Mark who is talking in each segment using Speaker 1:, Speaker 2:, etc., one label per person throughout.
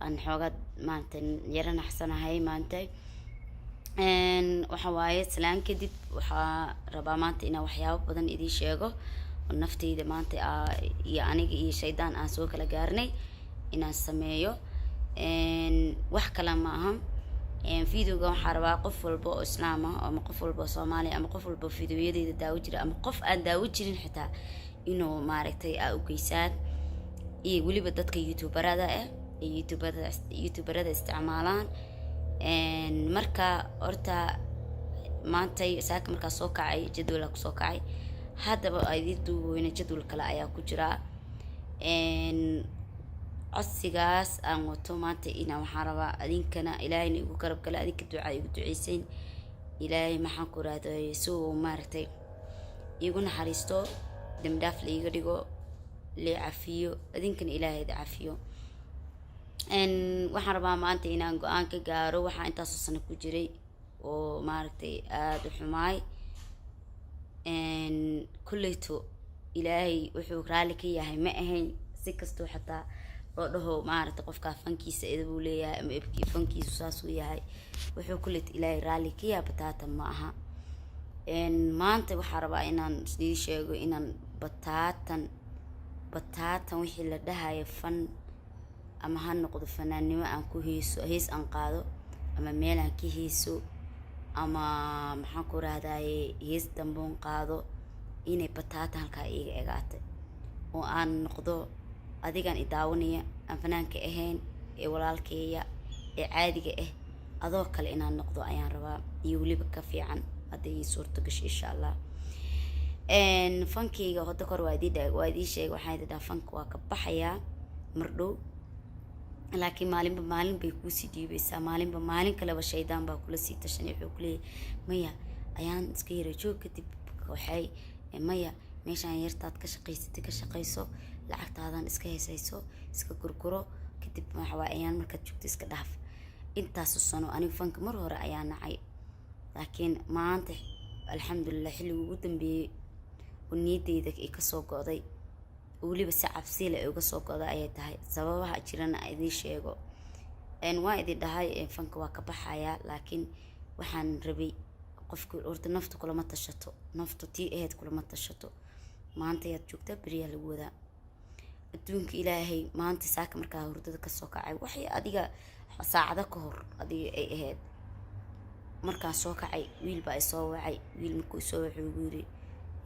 Speaker 1: Aan xoogaa maanta yaro naxsanahay maanta. Waxa waaye, salaan kadib, waxaa rabaa maanta inaan waxyaabo badan idiin sheego oo nafteyda maanta iyo aniga iyo shaydaan aan soo kala gaarnay inaan sameeyo. Wax kale ma aha. Videoga waxaa rabaa qof walba oo Islaam ah ama qof walba oo Soomaaliya ama qof walba oo videoyadeyda daawo jira ama qof aan daawo jirin xitaa inuu maaragtay aa u geysaan, iyo weliba dadka youtuberada ah ee youtuberada isticmaalaan. Marka horta maantay saaka markaa soo kacay, jadwala kusoo kacay. Haddaba idiin duubeyna, jadwal kale ayaa ku jiraa. Codsigaas aan wato maanta inaan waxaan rabaa adinkana Ilaahayna igu garab gala, adinka ducaa igu duceysayn. Ilaahay, maxaan ku rahday, si uu maaragtay iigu naxariisto, dembi dhaaf la iiga dhigo, lii cafiyo, adinkana Ilaahay ida cafiyo. Waxaan rabaa maanta inaan go-aan ka gaaro waxaa intaasoo sano ku jiray oo maaragtay aada u xumaay. Kolleyto Ilaahay wuxuu raalli ka yahay ma ahayn. Si kastoo xataa loo dhaho, maaragtay, qofkaa fankiisa edabuu leeyahay ama ebkii fankiisu saasuu yahay, wuxuu kolleyto Ilaahay raalli ka yahay bataatan ma aha. Maanta waxaa rabaa inaan idii sheego inaan bataatan bataatan wixii la dhahayo fan, ama ha noqdo fanaannimo aan ku heeso, hees aan qaado, ama meel aan ka heeso, ama maxaan ku rahdaye, hees damboon qaado, inay bataatan halkaa iiga egaatay oo aan noqdo adigan i daawanaya aan fanaanka ahayn ee walaalkeeya ee caadiga ah adoo kale inaan noqdo ayaan rabaa, iyo weliba ka fiican hadday ii suurto gasho, insha Allah. Fankeyga hadda kor waa idii sheegay. Waxaan idin dhaha fanka waa ka baxayaa mar dhow, laakiin maalinba maalin bay kuusii dhiibaysaa, maalinba maalin kaleba shaydaan baa kula sii tashanay. Wuxuu kuleeyahay, "Maya, ayaan iska yara joog kadib." Waxay, "Maya, meeshaan yartaad ka shaqaysatay ka shaqayso, lacagtaadan iska heesayso, iska gurguro, kadib waxawaa ayaan markaad joogto iska dhaaf." Intaasu sano aniga fanka mar hore ayaa nacay, laakiin maanta, alxamdulilah, xilligii ugu dambeeyey oo niyaddeyda ay kasoo go'day, weliba si cabsile ay uga soo go'day ayay tahay. Sababaha jirana idiin sheego. Waa idin dhahay fanka waa ka baxayaa, laakiin waxaan rabay qofki horta naftu kulama tashato, naftu tii ahayd kulama tashato. Maanta ayaad joogtaa, beriyaa lagu wadaa adduunka Ilaahay. Maanta saaka markaa hurdada kasoo kacay, waxay adiga saacado ka hor adiga ay ahayd markaan soo kacay, wiil baa isoo wacay. Wiil markuu isoo wacay, ugu yiri,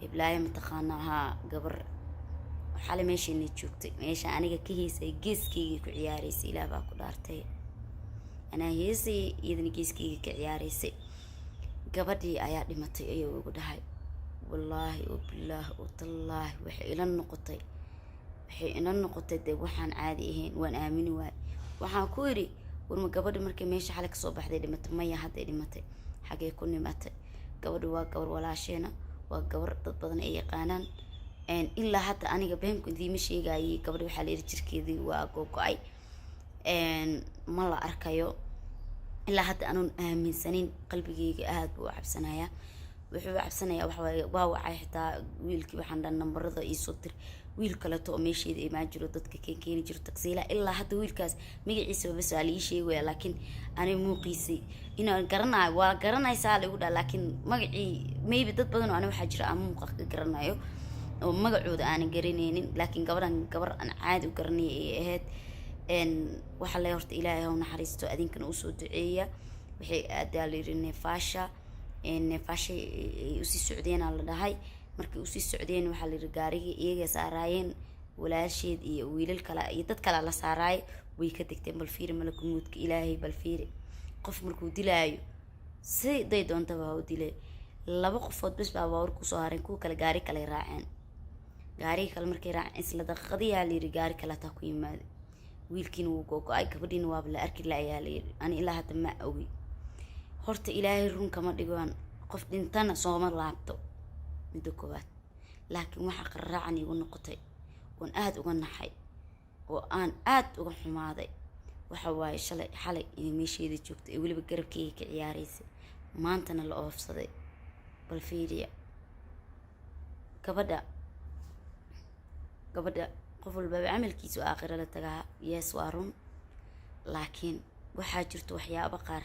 Speaker 1: "Heblaayo mataqaanaa?" "Haa." "Gabar xale meeshaynay joogtay, meesha aniga ka heesay, geeskeyga ku ciyaaraysay. Ilaah baa ku dhaartay, anaa heesay, iyadana geeskeyga ka ciyaaraysay. Gabadhii ayaa dhimatay," ayuu igu dhahay. Wallaahi oo bilaahi oo tallaahi, waxay ila noqotay dee waxaan caadi ahayn. Waan aamini waay. Waxaan ku idhi, "Warma gabadhi markay meesha xalay kasoo baxday dhimatay?" "Maya, hadday dhimatay." "Xagee ku dhimatay?" Gabadhi waa gabar walaasheena, waa gabar dad badan ay yaqaanaan. Ilaa hadda aniga beenku idiima sheegayay. Gabadhi waxaa la yidhi jirkeedii waa gogo-ay, ma la arkayo. Ilaa hadda anuun aaminsanin, qalbigeyga aada buu u cabsanayaa. Wuxuu u cabsanayaa waxawaaye, waa wacay xitaa wiilkii. Waxaan dhan, "Nambarada iisoo dir." Wiil kaleeto oo meesheeda imaan jiro, dadka keeni jiro, tagsiila. Ilaa hadda wiilkaas magaciisa bas waa laii sheegaya, laakiin aniga muuqiisay inaan garanayo, "Waa garanaysaa," lagu dhaha, laakiin magacii maybe dad badan oo aniga waxaa jira aan muuqa ka garanayo oo magacooda aanan garanaynin, laakiin gabadhan gabar aan caadi u garanaya ay ahayd. Waxaa le horta Ilaahay ha u naxariisto, adinkana usoo duceeya. Waxay aadaa la yiri Neefaasha. Neefaasha ay usii socdeenaa la dhahay. Markay usii socdeen, waxaa la yiri gaarigii iyaga saaraayeen, walaasheed iyo wiilal kale iyo dad kale la saaraay, way ka degteen. Bal fiiri malakumuudka Ilaahay, bal fiiri qof markuu dilaayo siday doontaba ha u dilay. Laba qofood bes baa baabuur kusoo hareen, kuwa kale gaari kale raaceen. Gaarigii kale markay raaceen, isla daqiiqadiyaa la yiri gaari kale hataa ku yimaaday. Wiilkiina wuu gogo-ay, gabadhiina waaba la arki la-ayaa la yiri. Ani ilaa hadda ma ogi. Horta Ilaahay run kama dhigoan, qof dhintana sooma laabto, midda koowaad. Laakiin waxaa qaraacan igu noqotay oon aada uga naxay oo aan aada uga xumaaday waxa waaye shalay, xalay inay meesheeda joogto ee weliba garabkeyga ka ciyaaraysay, maantana la oofsaday. Bal fiiriya gabadha. Qof walbaba camalkiisu aakhira la tagaa. Yes, waa run. Laakiin waxaa jirto waxyaabo qaar.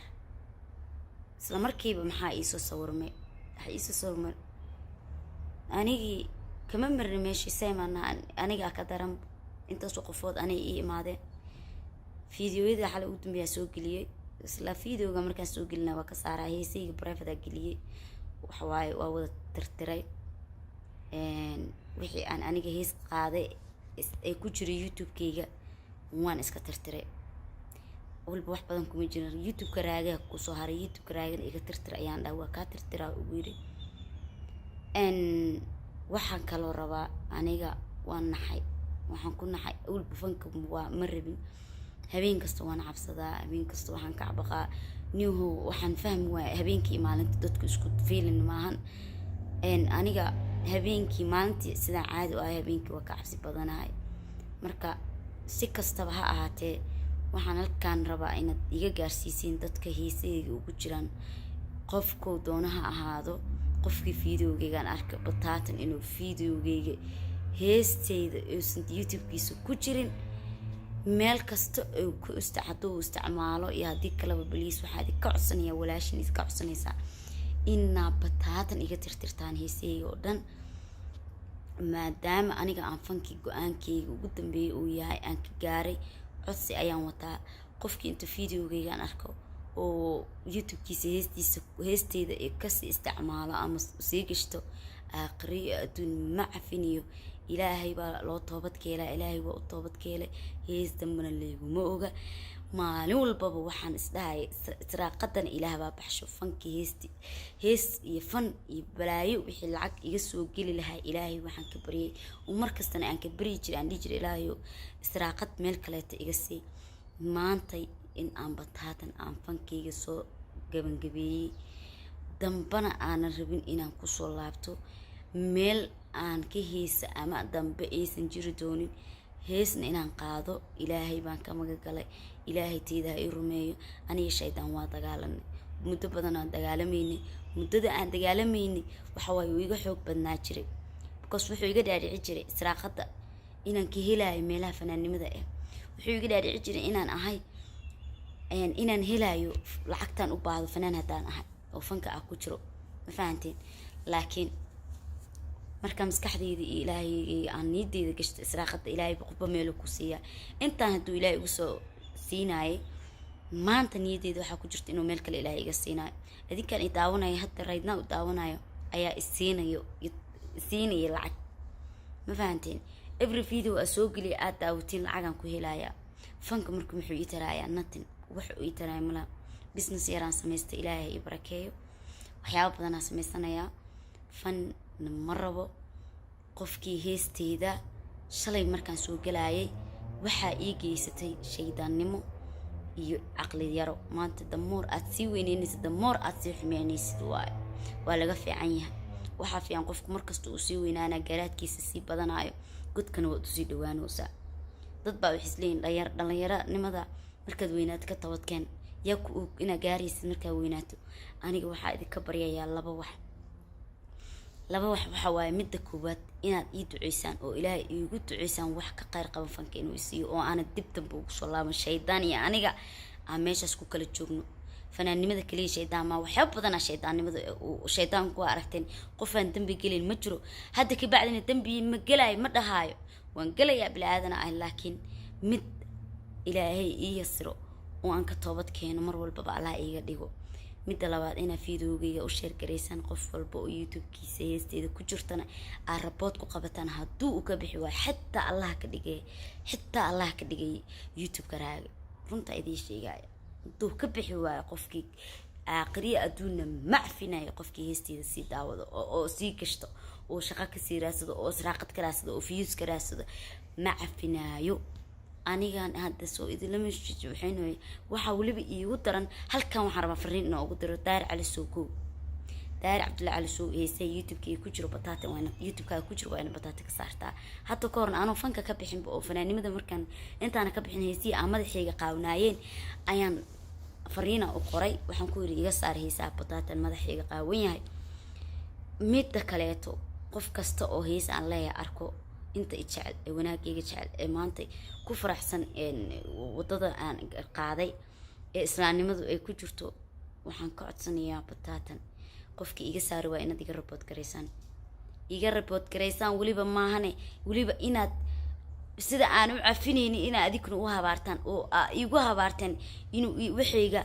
Speaker 1: Isla markiiba maxaa iisoo sawirmay? Waxaa iisoo sawirmay anigii kama marni meeshii seymana, anigaa ka daran. Intaasoo qofood anay ii imaadeen. Fiidiyoyada xalay ugu dambeeyaa soo geliyey, isla videoga markaan soo gelina waa ka saaraa. Heesayga private geliyey, waxawaaye waa wada tirtiray wixii aan aniga hees qaaday ee ku jiray YouTube-kayga, waan iska tirtiray. Walba wax badan kuma jiran. YouTube-ka Raagaha kusoo haray, YouTube-ka Raagana iga tirtir ayaan dhaha, waa kaa tirtiraa ugu yiri. Waxaan kaloo rabaa, aniga waan naxay, waxaan ku naxay awalba fanka waa ma rabin. Habeen kasta waan cabsadaa, habeen kasta waxaan ka cabaqaa niho. Waxaan fahmi waaya, habeenkii maalinta dadku isku feeling maahan. Aniga habeenkii, maalintii sidaan caadi u ahay, habeenkii waa ka cabsi badanahay. Marka si kastaba ha ahaatee, waxaan halkaan rabaa inaad iga gaarsiisiin dadka heesahayga ugu jiraan, qofkuu doona ha ahaado, qofkii videogeygaan arka bataatan inuu videogeyga heesteyda uusan YouTube-kiisa ku jirin, meel kasta uu ku hadduu isticmaalo iyo haddii kaleba, please, waxaa idinka codsanayaa, walaashin idinka codsanaysaa inaa bataatan iga tirtirtaan heesahayga oo dhan, maadaama aniga aan fankii go-aankeyga ugu dambeeyay uu yahay aan ka gaaray. Codsi ayaan wataa: qofkii inta videogeygaan arko oo YouTube-kiisa heestiisa, heesteyda ee kasii isticmaalo ama sii gashto, aakhiriyo adduun ma cafiniyo. Ilaahay baa loo toobad keelaa, Ilaahay waa u toobad keelay. Hees dambana layguma oga. Maalin walbaba waxaan isdhahaya, israaqadana Ilaah baa baxsho. Fankii, heesti, hees iyo fan iyo balaayo, wixii lacag iga soo geli lahaa, Ilaahay waxaan ka baryay oo mar kastana aan ka baryi jiray, aan dhihi jiray, "Ilaahayo, israaqad meel kaleeto iga sii." Maantay in aan bataatan aan fankayga soo gabangabeeyey, dambana aanan rabin inaan kusoo laabto, meel aan ka heesa ama dambe aysan jiri doonin, heesna inaan qaado, Ilaahay baan ka magagalay. Ilaahay teyda ha ii rumeeyo. Aniga shaydaan waa dagaalanay, muddo badan aan dagaalamaynay. Muddada aan dagaalamaynay waxa waaye uu iga xoog badnaa jiray, because wuxuu iga dhaadhici jiray israaqada inaan ka helayo meelaha fanaannimada ah. Wuxuu iga dhaadhici jiray inaan ahay, inaan helayo lacagtaan u baahdo fanaan haddaan ahay oo fanka ah ku jiro. Ma fahanteen? Laakiin marka maskaxdeyda iyo Ilaahayga aan niyadeyda gashto, israaqada Ilaahay qofba meelu ku siiyaa. Intaan hadduu Ilaahay igu soo siinaayay, maanta niyadeyda waxaa ku jirta inuu meel kale Ilaahay iga siinayo. Idinkaan i daawanayo hadda, right now u daawanayo, ayaa isiinayo, isiinaya lacag. Ma fahanteen? Every video aa soo geliya, aad daawatiin, lacagaan ku helayaa. Fanka marka muxuu ii tarayaa? Nothing. Wax uu ii taraya malaha. Business yaraan samaysta, Ilaahay ii barakeeyo, waxyaaba badanaa samaysanayaa. Fanna ma rabo. Qofkii heesteyda shalay markaan soo galaayay waxaa ii geysatay shaydaannimo iyo caqli yaro. Maanta the more aad sii weyneynaysid, the more aad sii xumeynaysid waayo. Waa laga fiican yahay. Waxaa fiican qofku markasta uu sii weynaanaa, garaadkiisa sii badanaayo, godkana waad usii dhawaanaysaa. Dad baa waxay isleeyihin, dhalinyar, dhalinyaronimada markaad weynaato ka tabadkeen. Yaa ku og inaad gaaraysid markaad weynaato? Aniga waxaa idinka baryayaa laba wax. Laba wax waxa waaye: midda koowaad, inaad ii duceysaan oo Ilaahay iigu duceysaan wax ka kheyr qaban fanka inuu isiiyo, oo aanad dib dambe ugu soo laaban. Shaydaan iyo aniga aan meeshaas ku kala joogno. Fanaannimada kaliya shaydaan maa, waxyaaba badanaa shaydaannimada shaydaanku waa aragteen. Qofaan dembi gelin ma jiro. Hadda kabacdina dembi ma gelaayo ma dhahaayo, waan gelayaa, bili aadana ah. Laakiin mid Ilaahay ii yasiro oo aan ka toobad keeno mar walbaba Allah iiga dhigo. Midda labaad, inaa videogeyga u share garaysaan qof walba oo YouTube-kiisa heesteeda ku jirtana aad report ku qabataan hadduu uu ka bixi waayo. Xitaa Allah ka dhigay, xitaa Allah ka dhigay YouTube-ka Raaga, runta idiin sheegaya, hadduu ka bixi waayo qofkii, aakhiriya adduunna macfinayo qofkii heesteeda sii daawado oo sii gashto oo shaqo kasii raadsado oo israaqad ka raadsado oo views ka raadsado, ma cafinaayo. Anigan hadda soo idinlama waxaynu. Waxaa weliba iigu daran, halkan waxaan rabaa fariin inaan ugu diro Daahir Cali Sokow, Daahir Cabdulla Cali Sow. Heesaha YouTube-ka ku jiro bataata waa ina YouTube-kaaga ku jiro, waa ina bataata ka saartaa. Hadda ka horna anoo fanka ka bixinba oo fanaanimada markaan intaana ka bixin, heesihii aan madaxayga qaawnaayeen ayaan fariina u qoray. Waxaan ku yiri, "Iga saar heesaha bataatan madaxayga qaawan yahay." Midda kaleeto, qof kasta oo hees aan leeyahay arko Inta i jecel ee wanaagayga jecel ee maanta ku faraxsan waddada aan qaaday ee islaamnimadu ay ku jirto, waxaan ka codsanayaa bataatan qofkii iga saari waa inaad iga report garaysaan, iga report garaysaan. Weliba maahane, weliba inaad sida aan u cafinaynin inaad adinkuna u habaartaan oo igu habaarteen inuu waxayga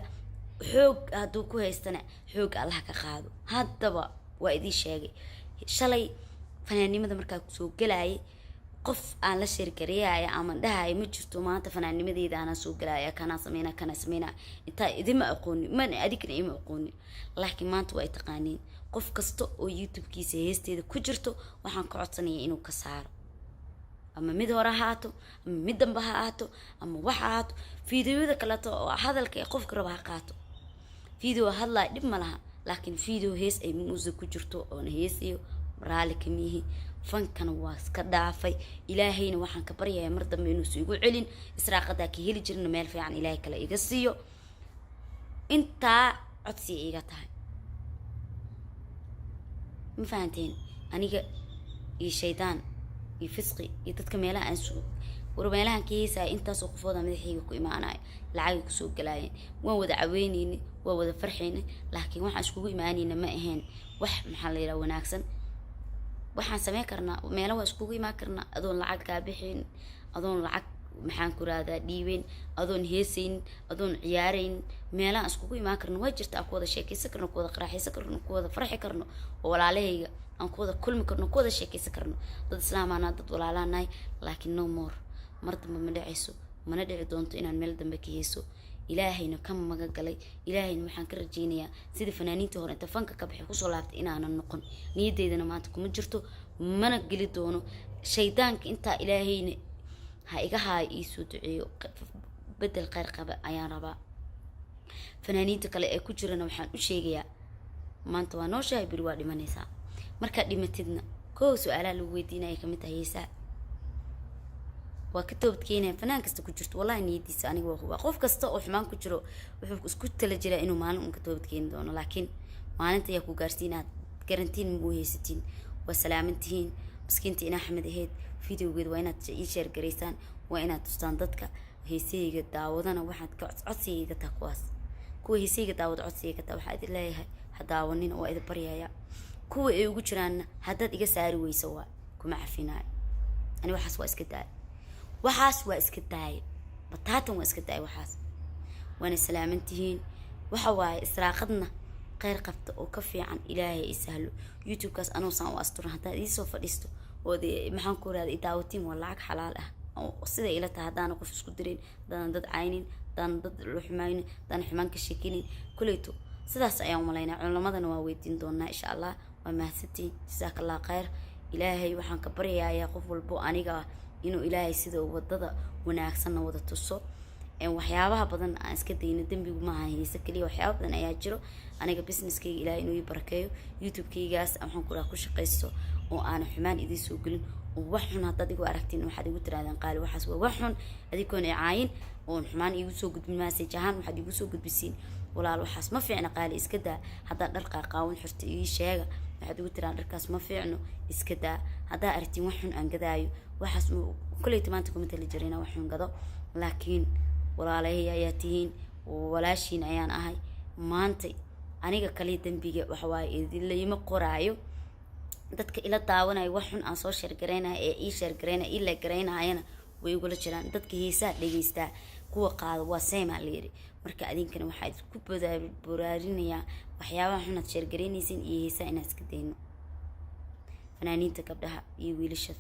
Speaker 1: xoog hadduu ku haystana xoog Allah ka qaado. Haddaba waa idiin sheegay, shalay fanaannimada markaa kusoo galayay qof aan la share gareeyaya ama dhahaya ma jirto. Maanta fanaannimadeyda anaa soo galaya, kanaa sameynaa, kanaa sameynaa, intaa idima aqoonin, mana adigna ima aqoonin, laakiin maanta waa ay taqaaniin. Qof kasta oo YouTube-kiisa heesteeda ku jirto waxaan ka codsanaya inuu ka saaro, ama mid hore ha ahaato, ama mid dambe ha ahaato, ama wax ha ahaato, fiidiyoyada kaleeto oo hadalka ee qofka raba ha qaato. Video hadlaay dhib ma laha, laakiin video hees ay muusig ku jirto oona heesayo raali kama yihi. Fankana waa iska dhaafay. Ilaahayna waxaan ka baryayaa mar dambe inuusa igu celin. Israaqadaa ka heli jirna meel fiican Ilaahay kale iga siiyo. Intaa codsiya iga tahay, ma fahanteen? Aniga iyo shaydaan iyo fisqi iyo dadka meelaha aan war meelahan ka heesaya, intaasoo qofooda madaxayga ku imaanayo, lacagay kusoo galaayeen. Waan wada caweyneyni, waan wada farxayni, laakiin waxaan iskugu imaanayna ma ahayn wax, maxaa la yidhaha, wanaagsan. Waxaan sameyn karnaa meelo waa iskugu imaan karnaa adoon lacag kaa bixin, adoon lacag, maxaan ku rahdaa, dhiibeyn, adoon heesaynin, adoon ciyaarayn. Meelahaan iskugu imaan karno waa jirta, aan ku wada sheekaysan karno, ku wada qaraaxaysan karno, ku wada farxi karno, oo walaalahayga aan ku wada kulmi karno, ku wada sheekaysan karno. Dad islaamaana, dad walaalaanahay, laakiin no more, mar dambe ma dhacayso, mana dhici doonto inaan meel dambe ka heeso. Ilaahayna ka maga galay. Ilaahayna waxaan ka rajaynayaa sida fanaaniintii hore inta fanka ka baxay kusoo laabtay inaanan noqon. Niyadeydana maanta kuma jirto, mana geli doono shaydaanka. Intaa Ilaahayna ha iga haayo, iisoo duceeyo, bedel kheyr qaba ayaan rabaa. Fanaaniinta kale ee ku jirana waxaan u sheegayaa, maanta waa nooshahay, beri waa dhimanaysaa. Markaad dhimatidna koo su-aalaha lagu weydiinaya kamid tahay heesaha. Waa ka toobadkeenaya fanaan kasta ku jirto. Wallahi niyadiisa aniga waa hubaa, qof kasta oo xumaan ku jiro wuxuu isku tala jiraa inuu maalin un ka toobadkeeni doono, laakiin maalinta ayaa ku gaarsiinaad garantiin magu haysatiin. Waa salaamantihiin. Miskiinta ina Axmed ahayd videogeeda waa inaad ii share garaysaan, waa inaad tustaan dadka heesahayga daawadana. Waxaad ka codsigayga taa kuwaas, kuwa heesahayga daawada codsigayga taa, waxaa idin leeyahay ha daawanina, waa idin baryaya. Kuwa ay ugu jiraanna haddaad iga saari weyso waa kuma cafinaayo. Ani waxaas waa iska daaya, waxaas waa iska daaya, bataatan waa iska daaya waxaas. Waana salaaman tihiin. Waxa waaye israaqadna kheyr qabta oo ka fiican Ilaahay i sahlo. YouTube-kaas anoo saan u asturan haddaad iisoo fadhiisto ood, maxaan ku rahda, idaawatiin, waa lacag xalaal ah oo sida ila tahay. Haddaana qof isku dirin, haddaanan dad caynin, haddaanan dad la xumaynin, haddaanan xumaan ka sheekinin, kuleyto sidaas ayaan umalaynaa. Culamadana waa weydiin doonaa insha Allah. Waa mahadsantihiin, jazaaka Allah kheyr. Ilaahay waxaan ka baryayaa qof walbo aniga ah inuu Ilaahay sida wadada wanaagsanna wada tuso, waxyaabaha badan aan iska dayno. Dembigu maaha heese keliya, waxyaaba badan ayaa jiro. Aniga businesskayga Ilahay inuu ii barakeeyo, YouTube-kaygaas waxaan ku dhaha ku shaqaysto oo aanan xumaan idiin soo gelin, oo wax xun haddaad igu aragtiin waxaad igu tirahdeen "Qaali, waxaas waa wax xun", adikoon i caayin oon xumaan iigu soo gudbin. Message ahaan waxaad igu soo gudbisiin "Walaal, waxaas ma fiicna, Qaali, iska daa." Haddaad dhar qaaqaawan xirta ii sheega, waxaad igu tiraan "Dharkaas ma fiicno, iska daa." Haddaa aragtiin wax xun aan gadaayo, waxaas kuleyta maanta kuma tali jira inaan wax xun gado, laakiin walaalahay ayaa tihiin, walaashiin ayaan ahay. Maanta aniga kaliya dembiga waxawaaye idinlayma qoraayo. Dadka ila daawanayo wax xun aan soo share garaynaya ee ii share garaynaya, ii like garaynayana way igula jiraan. Dadka heesaha dhegeystaa kuwa qaada waa same la yiri. Marka adinkana waxaa isku boraarinayaa waxyaabaha xunaad share garaynaysiin iyo heesaha inaad iska dayno, fanaaniinta gabdhaha iyo wiilasha.